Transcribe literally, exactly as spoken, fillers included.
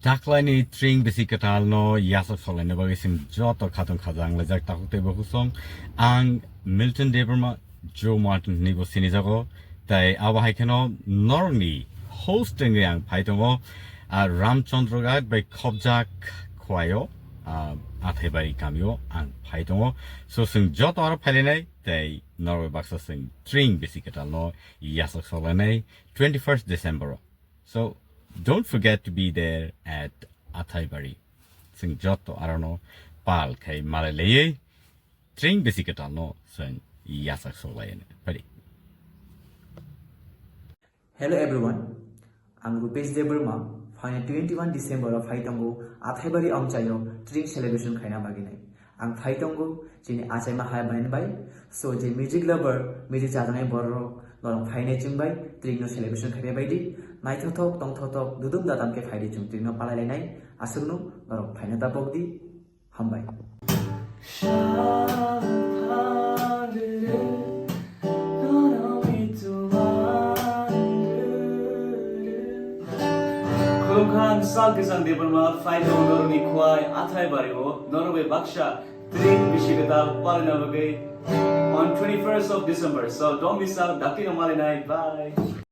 Taklaini tring bisi kwtalno yasok soklaina bagwi chwng joto khatong khajang laijak takhuk tei bukhuk song. Ang Milton Debbarma, Joe Martin hinwi bo sinijago. Tei abo hai kheno norokni host wngwi ang phai tongo, ah, Ramchandra Ghat bai khobjak Khwaio, ah, Athaibari kamio ang phai tongo. So chwng joto aro phailainai tei norok baksa chwng tring bisi kwtalno yasok soklainai twenty-first December o. So don't forget to be there at Athaibari. Chwng joto arono pal khai malai laiwi tring bisi kwtalno chwng yasok soklainai. Phaidi. Hello everyone, ang Rupesh Debbarma, phainai twenty-one December o phai tongo Athaibari Amchaio tring celebration khaina bagwi nai. Ang phai tongo chini achaima hai bai bai, so je music lover, music chajaknai borok norok phainai chwng bai tring no celebration khaina bai di, naithothok tongthothok dudum dadam khe phai di chwng tring no palai lainai, aswkno norok phaina ta pok di. Hambai. Khulumkha, ang Sal Kisang Debbarma, phai tongo norokni Khwai Athaibari o, norok bai baksa tring bisi kwtal palina bagwi on twenty-first of December. So don't miss out, dakti no malai nai. Bye.